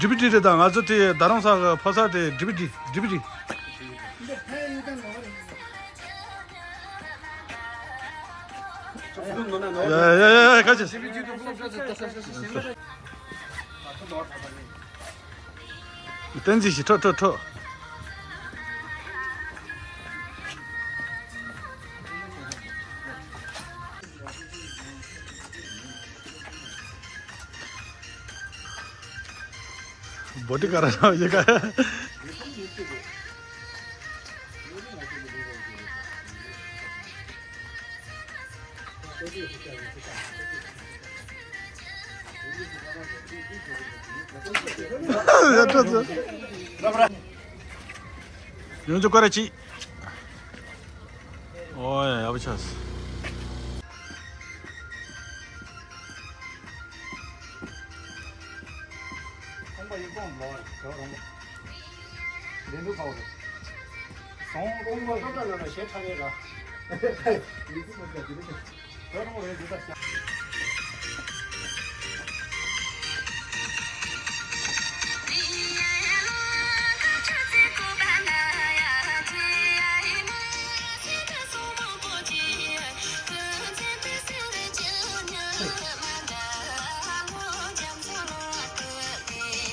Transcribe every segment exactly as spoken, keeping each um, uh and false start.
ཌི་བི་ཌི་རེད་ད། ང་ཚོ་དེ་རྡ་རམ་ས་གི་ཕོ་གསར་དེ་ཌི་བི་ཌི་ཌི་བི་ཌི། ཡ་ཡ་ཡ་ཡ། བཏན་འཛིན་ཞིག་ཁྲོ་ཁྲོ་ཁྲོ། བོ་ཏི་ཀ་ར་ན་ཡི་ག། ཡོང་ཆོག་ཀ་ར་ཅི། ཨོ་ཡ་ཡག་པོ་ཆགས། ཁོང་པ་ཡིན་ཁོང་ལོ་རེད། ཁོ་རང་ལེན་དུ་ཁའོ་རེད། སོང་ཁོང་པ་སློབ་གྲྭ་ནང་ལ་ཞེ་ཁྲ་རེད་ལ། ཡིན་ཙི་མ་རྒྱ་དེ་རེད། ཁོ་རང་རེད་འདི་ལྟ་ཤག་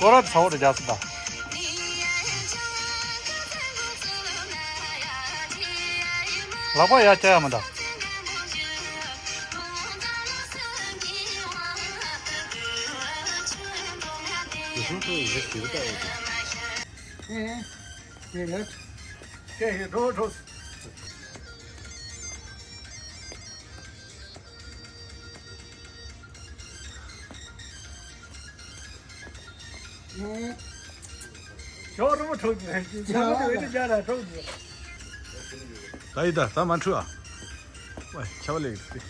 སྐོར་ར་ཚ་བོ་རེ་རྒྱག་སྲིད་ད། ལག་པ་ཡར་བཀྱག་ཡ་མ་ད། ཞོགས་རུ་མོ་འཁྲུག་འདུག་ཞོགས་རུ་མོ་འཁྲུག་འདུག་ད་ཡི་ད་ད་མ་འཁྲུག་ཨ། ཝེ་ཆ་བ་ལེགས་འདུག་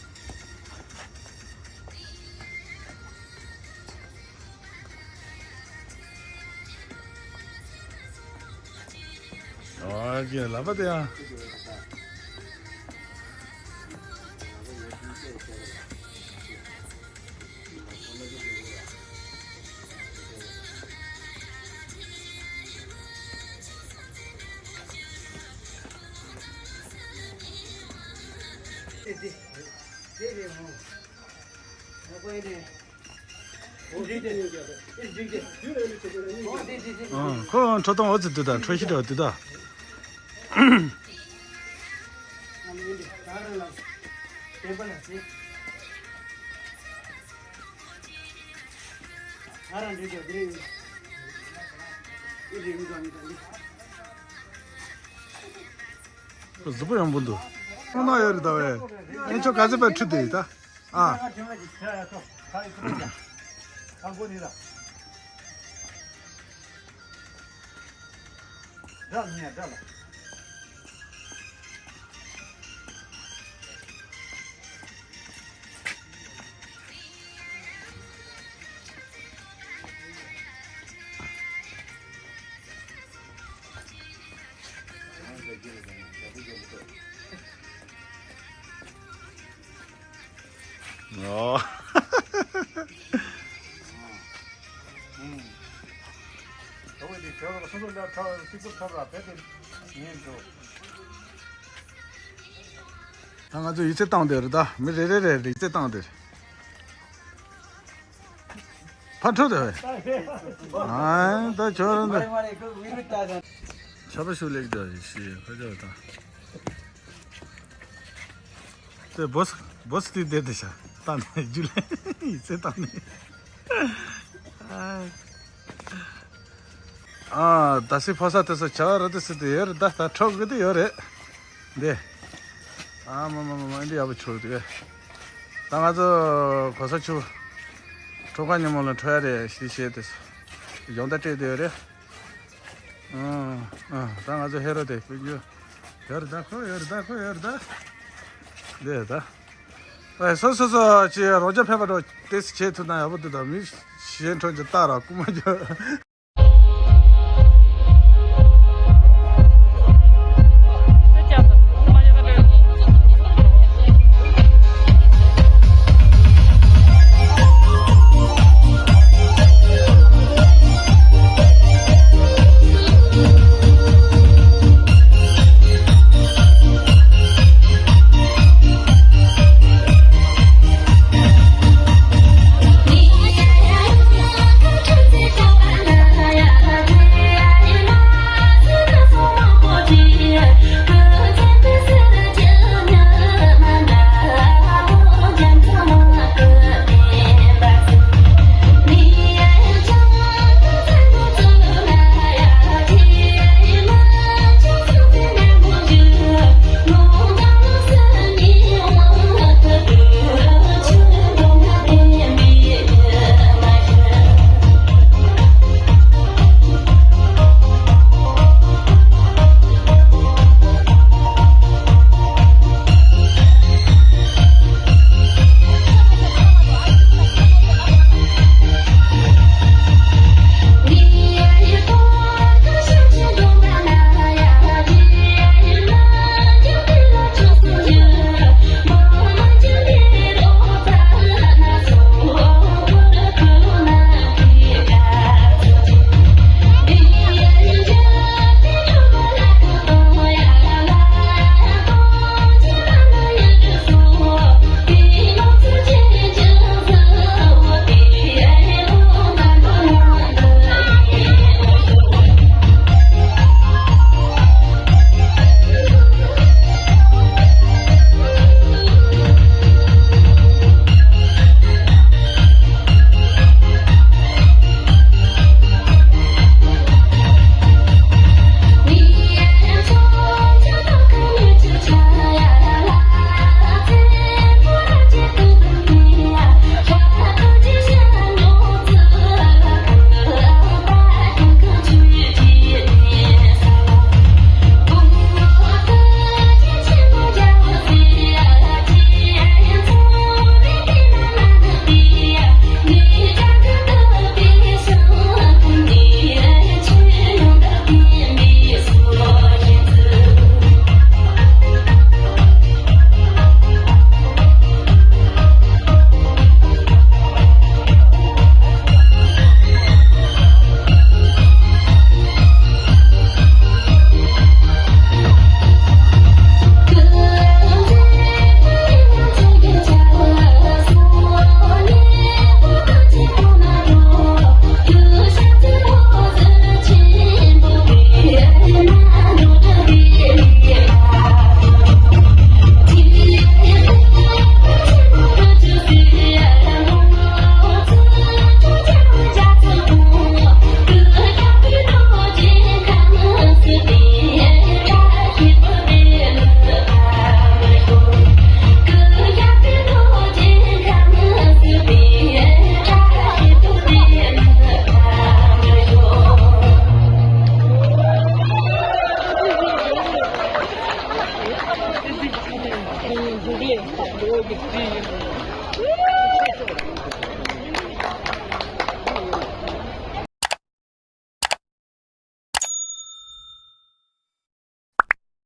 ཨ་ཀྱེ་ལབ་པ་དེ་ཡང་། ཁོ་ཁྲོ་གཏོང་འོ་ཙི་དུ་ད་ཁྲོ་ཤི་འདྲ་དུ་ད། གཟུགས་པོ་ཡང་པོ་འདུག་ཁོང་ན་ཡོད་རེད་ད་བས། ཨེ་ཆོ་ག་ཚོད་པ་ཁྲུ་དེ་ཡིན་ད། ཨ། ཨོ། ད་ང་ཚོ་ཡིད་ཆེས་བཏང་བསྡད་རེད་ད། མི་རེ་རེ་རེ་རེ་ཡིད་ཆེས་བཏང་བསྡད་རེད། ཕར་འཕྲོ་དེ། ཨ་ད་ཁྱོད་རང་ད། ཆ་པ་ཤུགས་ལེགས་ད་ཞིག་ཁ་ཆ་དང་། དེ་བོ་སི་བོ་སི་དེ་བསྡད་དེ་ཤ་ད་ནས་རྒྱུ་ལས་ཡིད་ཚེ་བཏང་ནས། ཨ་ད་སི་ཕོ་ས་དེ་ཚོ་བྱ་བ་ར་དེ་སི་དེ་ཡོད་རེད་ད། ད་འཕྲོ་གི་དེ་ཡོད་རེད། འདི། ཨ་མ་མ་མ་མ་འདི་ཡག་པོ་ཆུ་དེ། ད་ང་ཚོ་གོ་ས་ཆུ། ཁྲོ་ཁ་ཉིན་མོ་ལ་འཕྲོ་ཡ་རེད་ཞེས་བཤད་དེ། ཡོང་ད་སྤྲད་དེ་ཡོད་རེད། ཨ་ཨ་ད་ང་ཚོ་ཧེ་རོ་དེ་དཔེ་རྒྱུ། ཡོད་རེད་ད་ཁོ་ཡོད་རེད་ད་ཁོ་ཡོད་རེད་ད། འདི་ད། ཨེ་སོ་སོ་སོ་ཅི་རོགས་རྒྱ་ཕེབས་པ་འགྲོ་དེ་བྱེད་ཐུབ་ན་ཡག་པོ་འདུག་ད་མི་གཞན་འཕྲོ་ཅི་ལྟ་ར་རྐུ་མ་རྒྱུ།